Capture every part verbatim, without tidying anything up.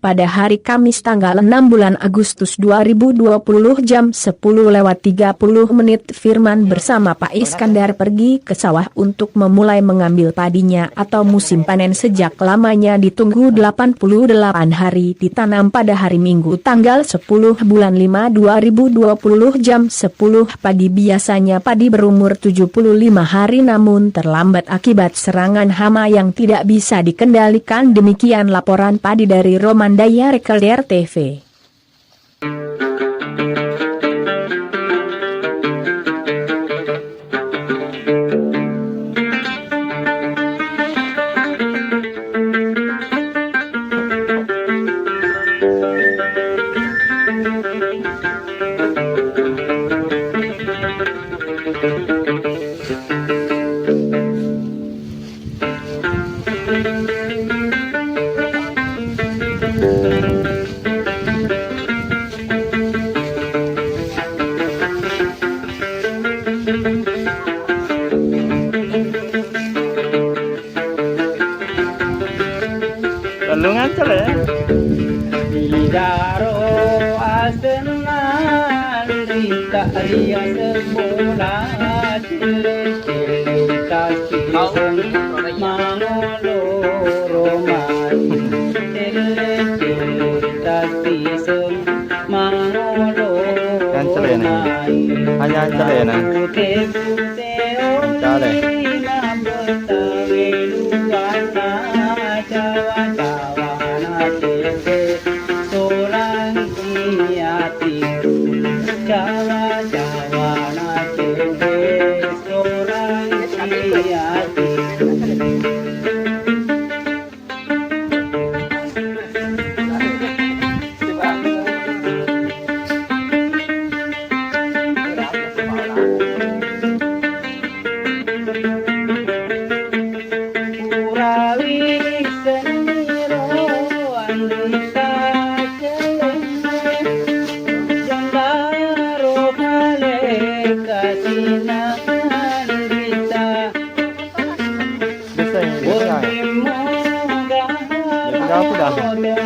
Pada hari Kamis tanggal enam bulan Agustus dua ribu dua puluh jam sepuluh lewat tiga puluh menit, Firman bersama Pak Iskandar pergi ke sawah untuk memulai mengambil padinya atau musim panen sejak lamanya ditunggu delapan puluh delapan hari, ditanam pada hari Minggu tanggal sepuluh bulan lima dua ribu dua puluh jam sepuluh pagi. Biasanya padi berumur tujuh puluh lima hari namun terlambat akibat serangan hama yang tidak bisa dikendalikan. Demikian laporan padi dari Romandaya Record R T V. Tellung ancale. Idaro asenna rita riaseng bola, celle-celle tasiseng mangolo romai, celle-celle tasiseng mangolo romai. Ancale na. Hanya ancale na. Ancale. Bisa, bisa. Ya, udah, udah.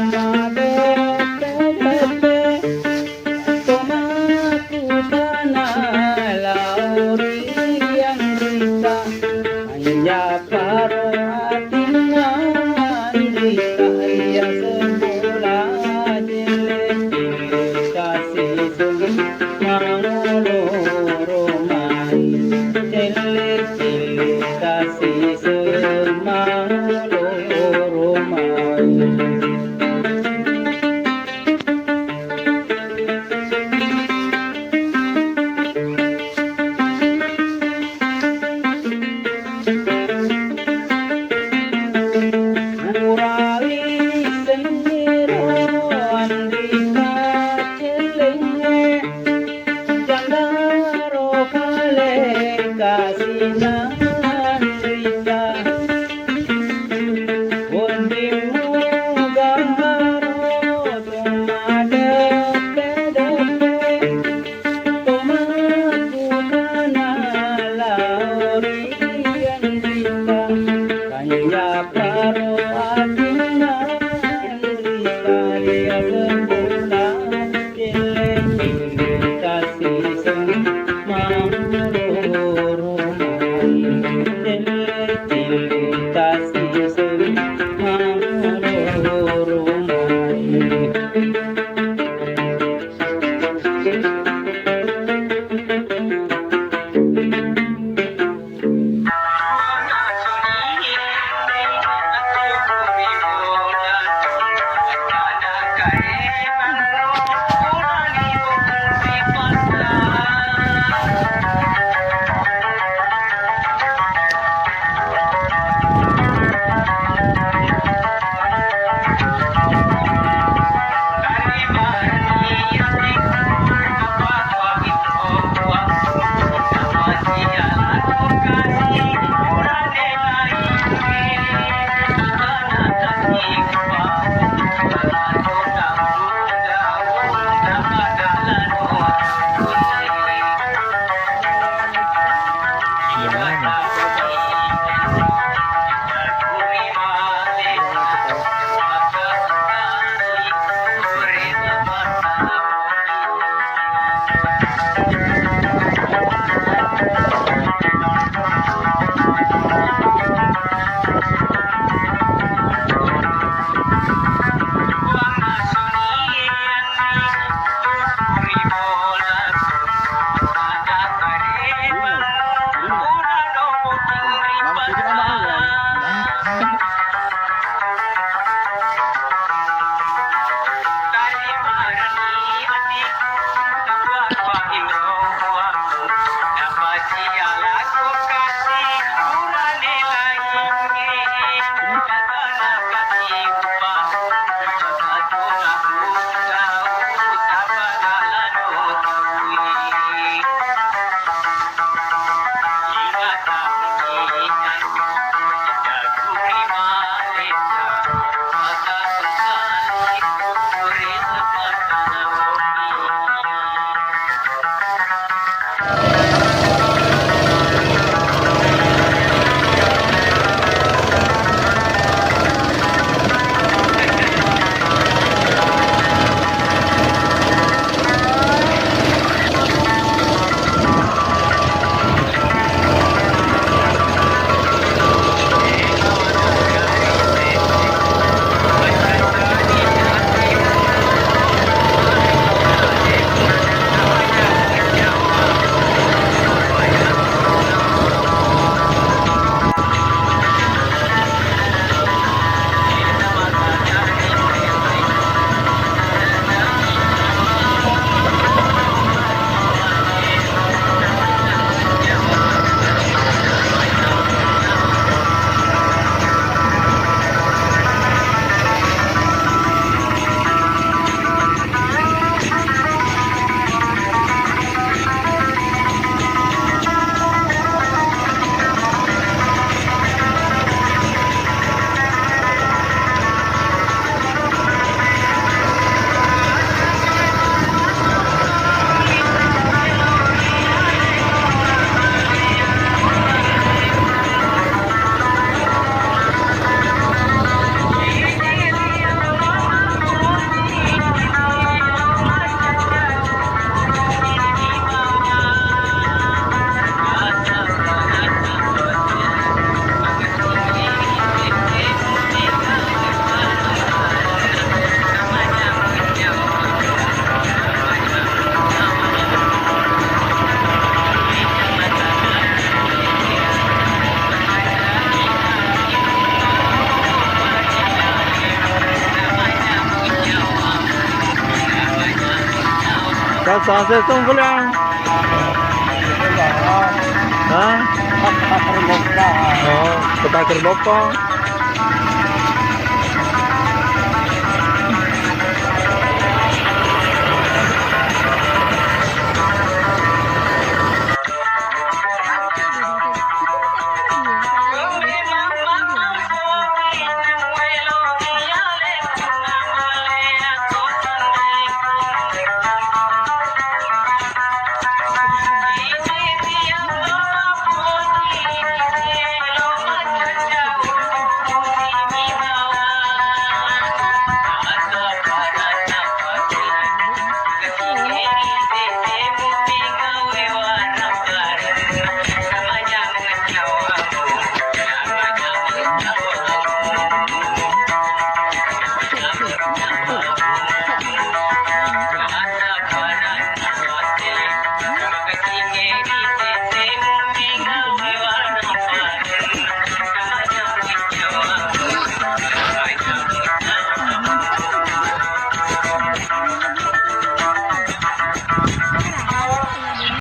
Kasa sesung pulang. Hah? Oh, kota Kerbopong.